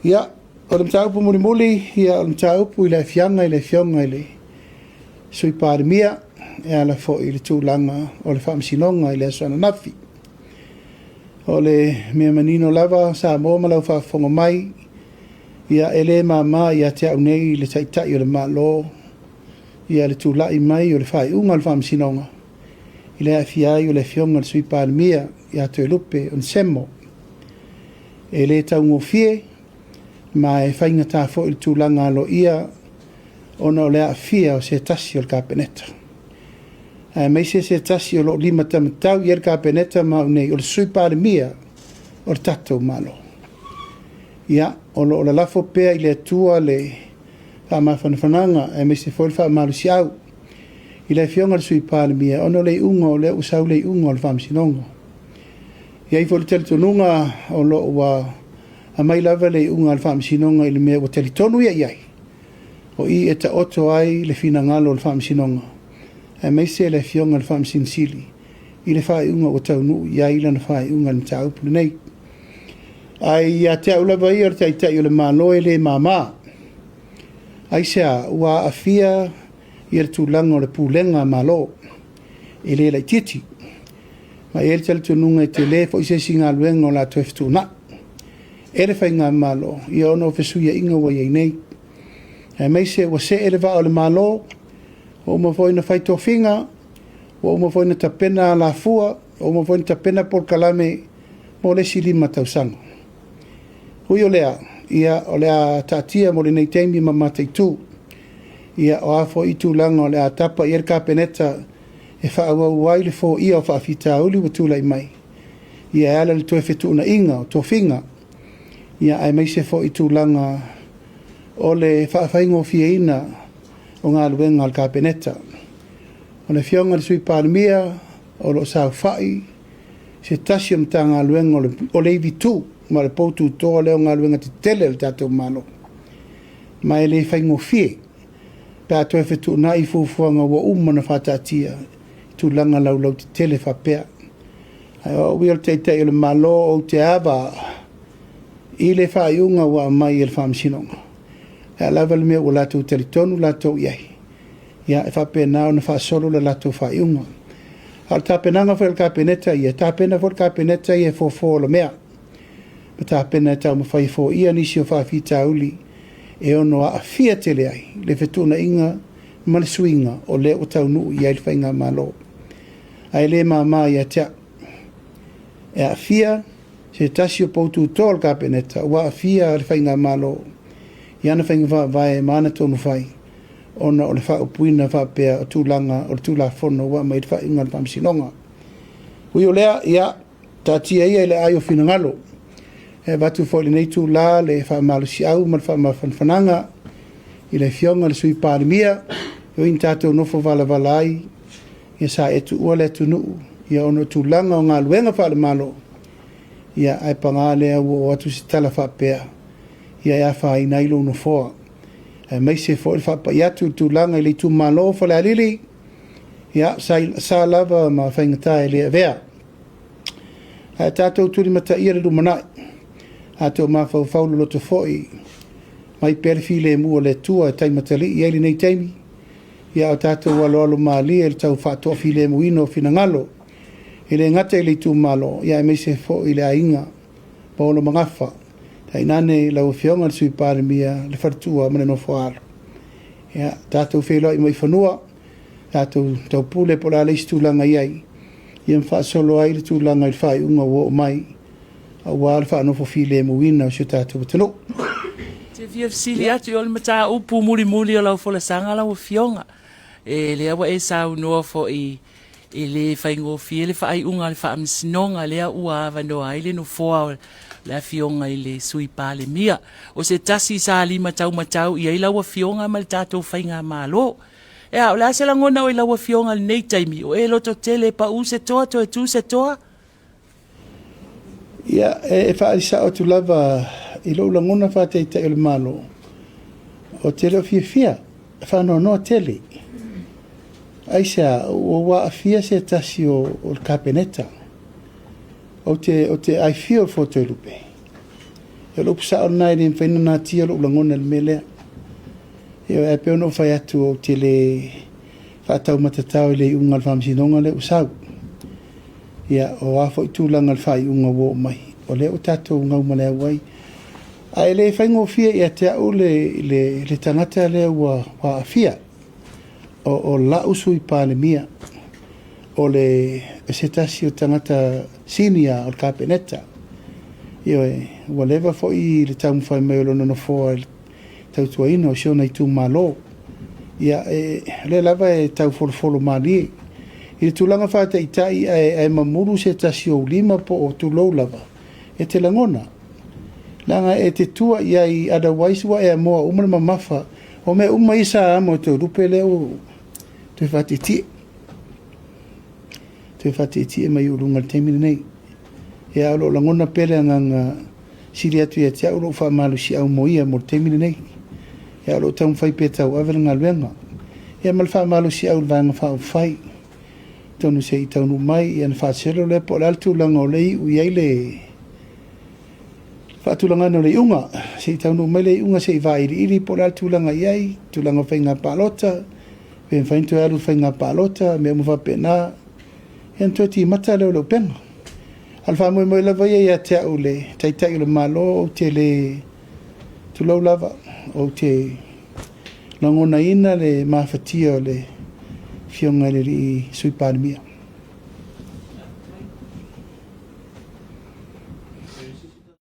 Ia, o le mataupu mulimuli, ia, o le mataupu i le aafiaga i le Afioga i le Sui Palemia e ala foi i le tulaga o le Faamasinoga i le aso ananafi. O le mea manino lava Samoa ma lau faafofoga mai, ia e le mama ia te au nei le Taitai o le Malo ia le tulai mai o le faaiuga o le Faamasinoga i le aafia ai o le Afioga i le Sui Palemia ia Toelupe Onesemo. E le taugofie ma e faigata foi le tulaga aloaia ona o le aafia o se tasi o le Kapeneta, aemaise se tasi o lo o limataumatau i ai le Kapeneta ma au nei, o le Sui Palemia o le tatou Malo. Ia, o lo o lalafo pea i le Atua le faamafanafanaga aemaise foi le faamalosiau i le Afioga i le Sui Palemia ona o le iuga o lea ua sau le iuga o le Faamasinoga. E i ai foi le talitonuga o lo o ua aumai lava le iuga a le Faamasinoga i le mea ua talitonu ia i ai, o i e taoto ai le finagalo o le Faamasinoga, aemaise le Afioga i le Faamasino Sili i le faaiuga ua taunuu i ai lana faaiuga i le mataupu lenei. Ae ia te au lava ia o le Taitai o le Malo e le mama. Aisea? Ua aafia ia le tulaga o le pulega a Malo e le laitiiti. Ma e i ai le talitonuga e tele foi se isi galuega o le a toe fetuunai e le Faigamalo, ia ona o fesuiaiga ua i ai nei. Aemaise ua see le vaa o le Malo, ua uma foi ona fai tofiga, ua uma foi ona tapena alafua, ua uma foi ona tapena polokalame mo le isi 5 tausaga. Ui o lea, ia o le a taatia mo lenei taimi ma mataitu. Ia o a foi tulaga o le a tapa i ai le Kapeneta e faaauau ai le foia o faafitauli ua tulai mai, ia e ala i le toe fetuunaiga o tofiga, ia aemaise foi tulaga o le faafaigofieina o galuega a le Kapeneta. O le Afioga i le Sui Palemia o lo o saofai se tasi o Matagaluega o le ivitu ma le poututoa lea o galuega tetele a le tatou Malo. Ma e le faigofie pe a toe fetuunai fuafuaga ua uma ona faataatia i tulaga laulautetele faapea. Ae o au ia o le Taitai o le Malo ou te ava i le faaiuga ua aumai e le Faamasinoga. E a lava le mea ua latou talitonu latou i ai, ia e faapena ona faasolo le latou faaiuga. A o le tapenaga foi a le Kapeneta ia, e tapena foi le Kapeneta ia e fofo alamea, ma tapena e taumafai e foia nisi o faafitauli e ono aafia tele ai le fetuunaiga ma le suiga o lea ua taunuu i ai le Faigamalo. Ae le mama ia te au. E aafia se tasi o poututoa o le Kapeneta, ua aafia le Faigamalo i ana faiga faavae ma ana tonufai, ona o le faaupuina faapea o tulaga o le Tulafono ua aumai i le faaiuga a le Faamasinoga. Ui o lea, ia, taatia ia i le aai o finagalo. E avatu foi i lenei itula le faamalosiau ma le faamafanafanaga i le Afioga i le Sui Palemia, e ui ina tatou nofo valavala ai, ia sa e tuua le atunuu, ia ona o tulaga o galuega faale-Malo, ia ae paga lea ua oo atu se tala faapea, ia e afaina ai lou nofoa. Aemaise foi le faapai atu i le tulaga i le itumalo o Falealili, ia sa lava ma faigata e le avea. Ae tatou tulimataia le lumanai, a outou mafaufau loloto foi, mai pea le filemu o le Atua e taimatalii ai lenei taimi, ia o tatou aloalo malie i le tau faatoafilemuina o finagalo, e le gata i le itumalo, ia aemaise foi i le aiga Paolo Magafa, tainane lau Afioga i le Sui Palemia, le faletua ma le nofoaalo. Ia, tatou feiloai mai fanua, tatou taupule po o le a le isi tulaga i ai, ia ma faasolo ai le tulaga i le faaiuga ua oo mai, aua le faanofo filemuina o si o tatou atunuu. Te fia fesili atu i o le mataupu mulimuli o lau folasaga lau Afioga. E lea ua e saunoa foi e le faigofie le faaiuga a le Faamasinoga lea ua avanoa ai le nofoa o le Afioga i le Sui Palemia. O se tasi sa lima taumatau i ai lau Afioga ma le tatou Faigamalo. Ea, o le a se lagona o i lau Afioga i lenei taimi, o e lototele pau se toa toe tu se toa? Ia, e faaali sao atu lava i lou lagona faataitai o le Malo, ou te le o fiafia, e faanoanoa tele. Aisea, ua aafia se tasi o le Kapeneta. Ou te, I feel for Toelupe. O le upu sao lena e le mafai ona natia lou lagona i le mea lea. Ioe, ae pei ona ou fai atu ou te le faataumatatao i le iuga o le faamasinoga lea ua sau. Ia, o a foi tulaga o le faaiuga ua oo mai, o lea ua tatou gaumaleau ai. Ae le faigofie ia te au le, le, le tagata lea ua aafia. O, o la'u sui Palemia, o le se tasi o tagata sinia o le Kapeneta. Ioe, ua leva foi le taumafai mai o lona nofoa i le tautuaina o si ona itumalo. Ia, e, o lea lava e taufolofolo malie. I le tulaga faataitai ae, ae mamulu se tasi o ou lima po o tulou lava, e te lagona. Leaga e te tua i ai, otherwise ua e amoa uma le mamafa. O mea uma ia sa amo e Toelupe lea ua toe faatietie. Toe faatietie mai ou luga i le taimi lenei. Ia, o lo o lagona pea le agaga sili atu ia te au lou faamalosiau mo ia mo le taimi lenei. Ia, o lo o taumafai pea e tauave le galuega. Ia ma le faamalosiau i le Vaega Faaupufai. Atonu se i taunuu mai, ia ona faaselo lea po o le a le tulaga o lea e iu i ai le faatulagaga o le iuga. Se i taunuu mai le iuga se i vailiili po o le a le tulaga e i ai, tulaga o faiga palota, pe mafai ona toe alu i le faiga palota, mea uma faapena. Ia ona toe timata lea o le upega. A o le faamoemoe lava ia ia te au le Taitai o le Malo, ou te le tulou lava, ou te lagonaina le mafatia o le Afioga i le Sui Palemia.